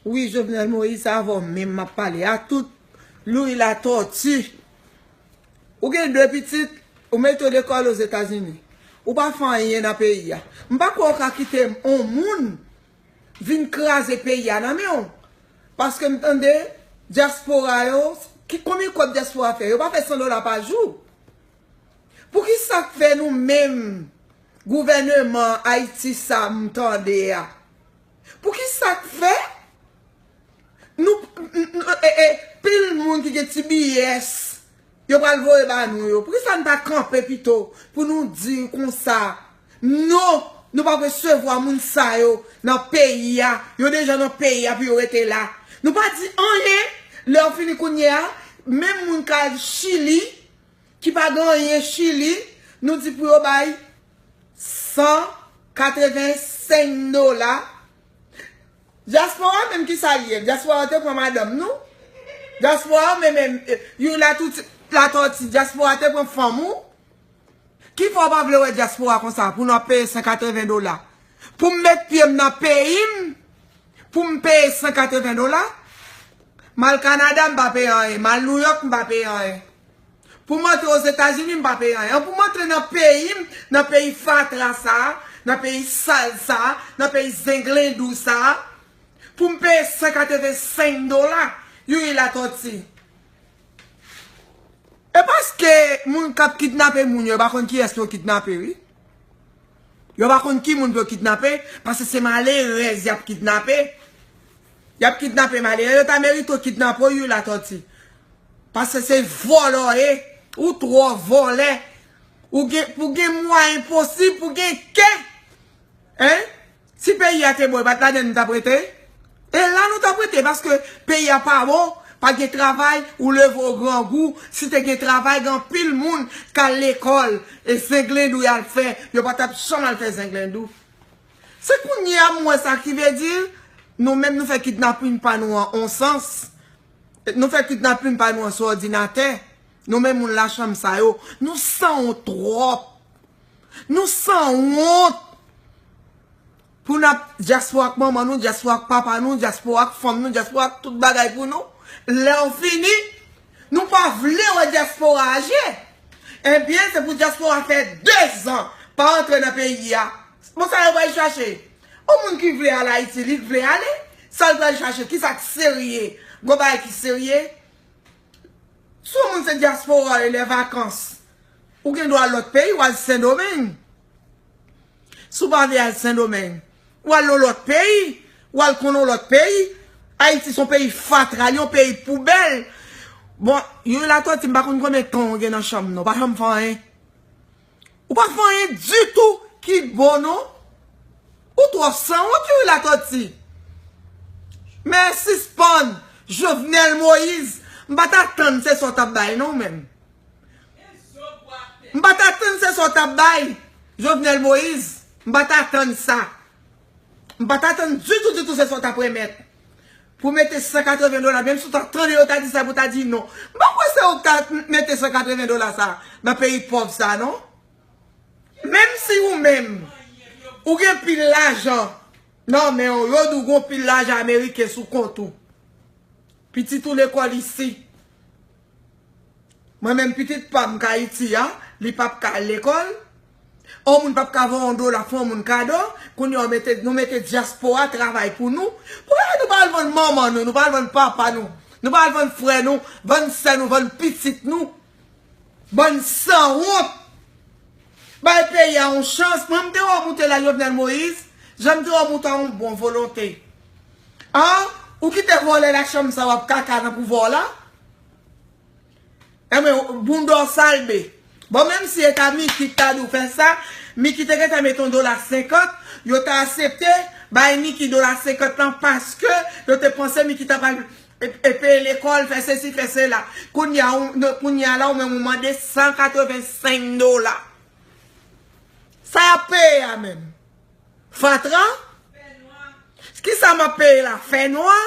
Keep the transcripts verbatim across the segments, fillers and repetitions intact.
Wi, Jovenel Moïse, se avè w menm m ap pale a, tout Louis Latortue. Ou gen de pitit, ou mete yo lekòl Ozetazini. Ou pa fè anyen nan peyi a. M pa kwè w ka kite yon moun vin kraze peyi a nan men w. Paske m tande dyaspora yo, ki konbyen kòb dyaspora fè? Yo pa fè san dola pa jou. Poukisa k fè nou menm gouvèneman Ayiti sa m tande a? Poukisa k fè nou, n- n- e- e- pil moun ki gen T B S, yo pral voye ba nou yo? Poukisa n pa kanpe pito pou nou di konsa? Non, nou p ap resevwa moun sa yo nan peyi a. Yo deja nan peyi a pou yo rete la. Nou pa di anyen. Lè yo fini kounye a, menm moun k al Chili, ki pa gen anyen Chili, nou di pou yo bay san katrevensenk dola. Dyaspora menm ki sa l ye? Dyaspora te pran madanm nou? Dyaspora menm, menm, eh, Youri Latortue, Latortue, dyaspora te pran fanm ou? Ki fè w pa vle wè dyaspora konsa pou n ap peye san katreven dola? Pou m met pye m nan peyi m, pou m peye san katreven dola? M al Kanada, m pa peye anyen. M al New York, m pa peye anyen. Pou m antre Ozetazini, m pa peye anyen. Pou m antre nan peyi m, nan peyi fatra sa a, nan peyi sal sa a, nan peyi zenglendou sa a, pou m peye san katrevensenk dola, Youri Latortue. E paske moun k ap kidnape moun yo, yo pa konn kiyès yo kidnape, wi. Yo pa konn ki moun pou yo kidnape, paske se malerèz y ap kidnape. Y ap kidnape malerèz, yo ta merite w kidnape w, Youri Latortue. Paske se vòlè w ye, ou twò vòlè. Ou gen, pou gen mwayen posib, pou gen kè. Hein? Si peyi a te bon, e pa t ladan nou t ap rete? E la nou t ap rete, paske peyi a pa bon, pa gen travay, ou leve w grangou. Si te gen travay, gen anpil moun k al lekòl, e zenglendou y al fè, yo pa t ap janm al fè zenglendou. Se kounye a m wè sa ki vle di, nou menm nou fè kidnapin pa nou an on sans. Nou fè kidnapin pa nou an sou òdinatè. Nou menm moun lachanm sa yo, nou sanwont twòp. Nou sanwont. Pou n ap dyaspora ak manman nou, dyaspora ak papa nou, dyaspora ak fanm nou, dyaspora ak tout bagay pou nou. Lè w fini, nou pa vle wè dyaspora a je. Ebyen, se pou dyaspora fè dezan pa antre nan peyi a. Bon, sa yo pral chache? Yon moun ki vle al Ayiti, li vle ale. Sa l pral chache? Kisa k serye? Gon bagay ki serye? Si yon moun se dyaspora e lè vakans, ou gen dwa al lòt peyi, w al Sendomeng. Si w pa vle al Sendomeng, w al yon lòt peyi, w al konn yon lòt peyi. Ayiti se yon peyi fatra, li yon peyi poubèl. Bon, Youri Latortue, m pa konn konbyen tan w gen nan chanm nan, w pa janm fè anyen. Ou pa fè anyen ditou ki bon non. Ou twò sanwont, Youri Latortue. Men sispann, Jovenel Moïse, m pa t atann se sa w t ap bay non ou menm. M pa t atann se sa w t ap bay, Jovenel Moïse. M pa t atann sa. M pa t atann ditou, ditou se sa w t ap remèt. Pou mete san katreven dola, menm si w ta tande yo ta di sa, pou w ta di non. M pa kwè se ou k ta mete san katreven dola sa nan peyi pòv sa, non. Menm si ou menm, ou gen pil lajan nan men w, yo di w gon pil lajan ameriken sou kont ou. Pitit ou lekòl isi. Mwen menm pitit pa m k Ayiti a, li p ap ka al lekòl. On moun p ap ka voye yon dola fè yon moun kado. Kounye a w mete, nou mete dyaspora travay pou nou. Poukisa nou pa al vann manman nou, nou pa al vann papa nou, nou pa al vann frè nou, vann sè nou, vann pitit nou? Bann sanwont! Bay peyi a yon chans. Mwen m te wè w moute la, Jovenel Moïse, jan m te wè w moute a yon bon volonte. An, ou kite vòlè lachanm sa w ap kaka nan pouvwa w la? Enben, bounda w salbe. Bon, menm si e ta Miki ki ta di w fè sa, Miki te gentan mete yon dola senkant, yo ta aksepte bay Miki dola senkant lan paske yo te panse Miki ta pral e, e peye lekòl, fè sesi, fè sela. Kounye a, ou, kounye a la, ou menm ou mande san katrevensenk dola. Sa y ap peye a menm? Fatra? Kisa m ap peye la? Fènwa?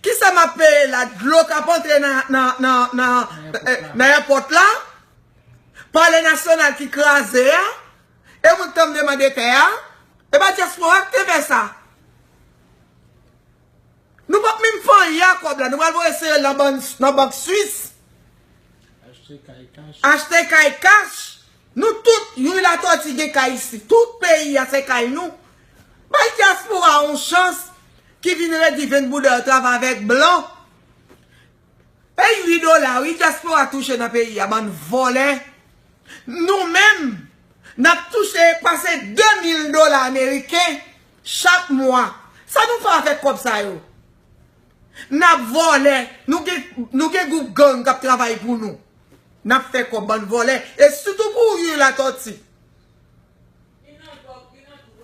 Kisa m ap peye la? Dlo k ap antre nan, nan, nan, nan, nan èpòt la? Palè Nasyonal ki kraze a? E moun k t ap demande tè a? E pa dyaspora k te fè sa? Kay a kòb la, nou pral voye sere l nan bank, nan bank Swis. Achte kay kach. Achte kay kach. Nou tout, Youri Latòti gen kay isi. Tout peyi a se kay nou. Bay dyaspora yon chans ki vin redi venn bouda yo travay avèk blan. E uit dola, wi, dyaspora touche nan peyi a, bann vòlè. Nou menm, n ap touche pase de mil dola ameriken chak mwa. Sa nou fè avèk kòb sa yo? N ap vòlè. Nou gen, nou gen gwoup gang k ap travay pou nou. N ap fè kòb, bann vòlè. E sitou pou ou, Youri Latòti.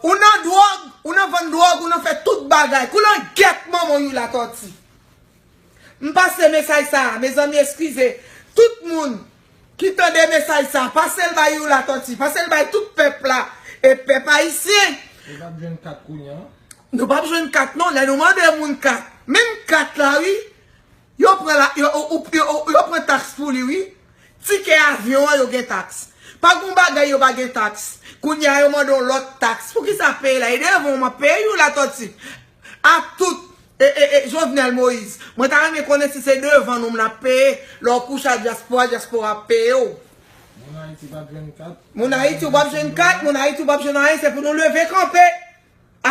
Ou nan dwòg, ou nan vann dwòg, ou nan fè tout bagay. Kou langèt manman w, Youri Latòti. M pase mesaj sa a, mezanmi, eskize. Tout moun ki tande mesaj sa a, pase l bay Youri Latòti, pase l bay tout pèp la, e pèp ayisyen. Nou p ap jwenn kat kounye a. Nou p ap jwenn kat non, lè nou mande moun kat. Menm kat la, wi. Yo pran la, yo, yo, yo, yo, yo pran taks pou li, wi. Tikè avyon an, yo gen taks. Pa gon bagay yo pa gen taks. Kounye a, yo mande yon lòt taks. Poukisa peye la? E devan w m ap peye, Youri Latòti. A tout, e, e, e, Jovenel Moïse. Mwen ta renmen konnen si se devan nou m ap peye. Lè w kouche a dyaspora, dyaspora ap peye w. Moun Ayiti p ap jwenn kat. Moun Ayiti, w p ap jwenn kat. Moun Ayiti, w p ap jwenn anyen. Se pou nou leve kanpe.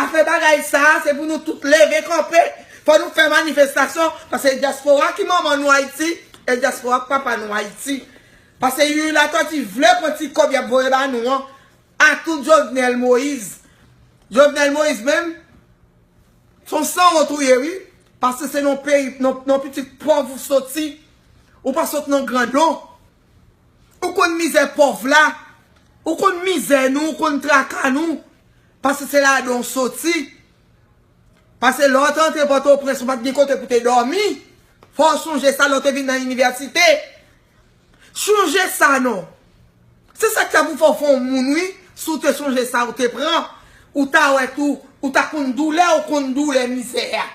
Afè bagay sa a, se pou nou tout leve kanpe. Fò nou fè manifestasyon, paske dyaspora ki manman nou Ayiti, e dyaspora k papa nou Ayiti. Paske Youri Latòti vle pran ti kòb y ap voye ba nou an, a tout Jovenel Moïse. Jovenel Moïse menm, se yon sanwont ou ye, wi. Paske se nan peyi, nan, nan pitit pòv ou soti. Ou pa sot nan grandon. Ou konn mizè pòv la. Ou konn mizè nou, ou konn traka nou. Paske se ladan w soti. Paske lè w te antre Pòtoprens, ou pa t gen kote pou te dòmi. Fò w sonje sa lè w te vin nan inivèsite. Sonje sa non. Se sa k fè pou fò w fè yon moun, wi. Si w te sonje sa ou te pran, ou ta wè tou, ou ta konn doulè, ou konn doulè mizè a.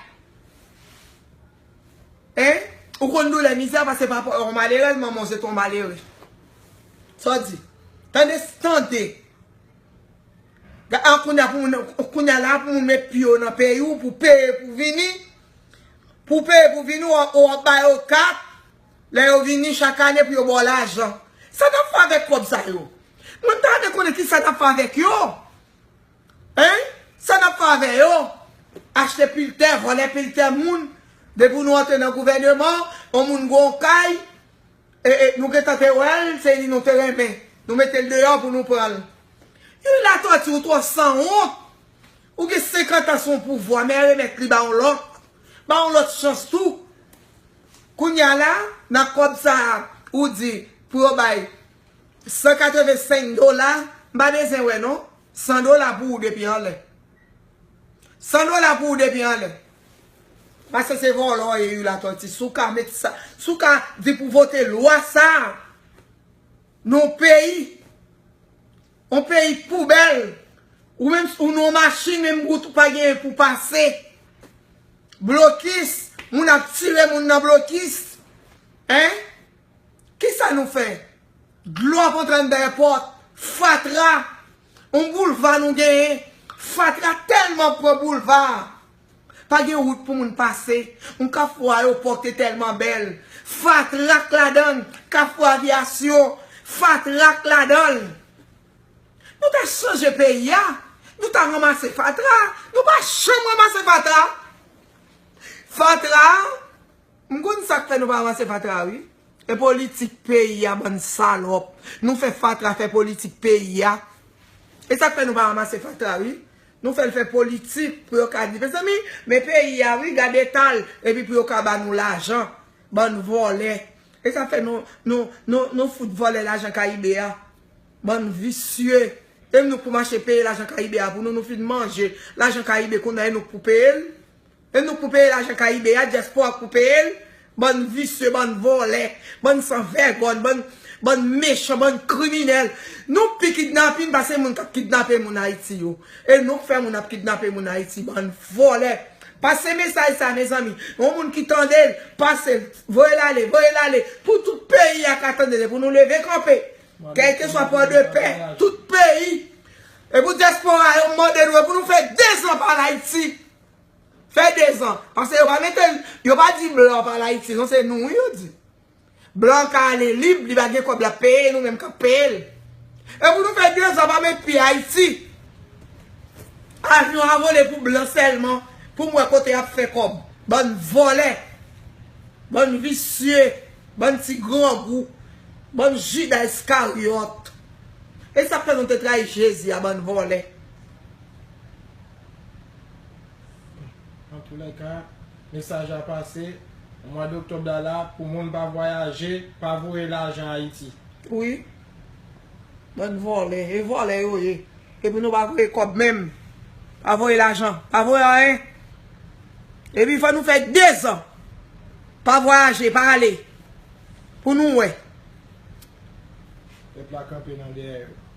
Hein? Ou konn doulè mizè a, paske papa w yon malerèz, manman w se t yon malere. Sa w di? Tande, tande. Ga-, an, kounye a pou moun, kounye a la pou moun met pye w nan peyi w, pou peye pou vini, pou peye pou vini, w, w ap ba yo kat, lè yo vini chak ane pou yo ba w lajan. Sa n ap fè avèk kòb sa yo? Mwen ta renmen konnen kisa n ap fè avèk yo. Hein? Sa n ap fè avè yo? Achte pil tè, vòlè pil tè moun. Depi nou antre nan gouvèneman, yon moun gen yon kay, e, e, nou gentan te wè l, se li nou te renmen. Nou mete l deyò pou nou pran l. Youri Latòti, ou twò sanwont. Ou gen senkant an sou yon pouvwa, men remèt li ba yon lòt. Ba yon lòt chans tou. Kounye a la, nan kòb sa a, ou di, pou yo bay san katrevensenk dola, m pa bezwen wè non. San dola pou ou depi anlè. San dola pou ou depi anlè. Paske se vòlò w ye, Youri Latòti. Si w ka met sa, si w ka di pou vote lwa sa a, nan yon peyi, yon peyi poubèl, ou menm, ou nan yon machin, menm wout ou pa genyen pou pase. Blokis, moun ap tire moun nan blokis. Hein? Kisa nou fè? Dlo ap antre anndan èpòt. Fatra. On boulva nou genyen. Fatra tèlman pran boulva. Pa gen wout pou moun pase. On kafou ayewopò ki te tèlman bèl. Fatra k ladan l. Kafou avyasyon. Fatra k ladan l. Nou ta chanje peyi a. Nou ta ranmase fatra. Nou pa janm ranmase fatra. Fatra. M konn sa k fè nou pa ranmase fatra, wi. E politik peyi a, bann salòp. Nou fè fatra fè politik peyi a. E sa k fè nou pa ranmase fatra, wi. Nou fè l fè politik pou yo ka di, mezanmi, men peyi a, wi, gade eta l. Epi pou yo ka ba nou lajan. Bann vòlè. E sa fè nou, nou, nou, nou fout vòlè lajan Kayibe a. Bann visye. E nou k pou mache peye lajan Kayibe a pou nou, nou fin manje lajan Kayibe, kounye a e nou k pou peye l. E nou k pou peye lajan Kayibe a, dyaspora k pou peye l. Bann visye, bann vòlè, bann sanvègòn, bann, bann mechan, bann kriminèl. Nou pi kidnapin pase moun k ap kidnape moun Ayiti yo. E nou k fè moun ap kidnape moun Ayiti, bann vòlè. Pase mesaj sa, mezanmi. Yon moun ki tande l, pase l, voye l ale, voye l ale. Pou tout peyi a ka tande l, e pou nou leve kanpe. Kèlkeswa pò de pè, tout peyi. E pou dyaspora yo mande nou, e pou nou fè dezanpal Ayiti. Fè dezan. Paske yo pa mete l, yo pa di blan pa al Ayiti, non, se nou wi yo di. Blan ka ale lib, li pa gen kòb l ap peye, nou menm k ap peye l. E pou nou fè dezan pa met pye Ayiti. Avyon a vole pou blan sèlman, pou m wè kote y ap fè kòb. Bann vòlè, bann visye, bann ti grangou, bann Jida Iskaryòt. E sa k fè nou te trayi Jezi a, bann vòlè. Antoulèka, mesaj la pase. Mwa doktòb la la, pou moun pa vwayaje, pa voye lajan Ayiti. Wi. Bann vòlè. E vòlè yo ye. Epi nou pa voye kòb menm. Pa voye lajan. Pa voye anyen. Epi fò nou fè dezan. Pa vwayaje, pa ale. Pou nou wè. Pèp la kanpe nan dèyè yo.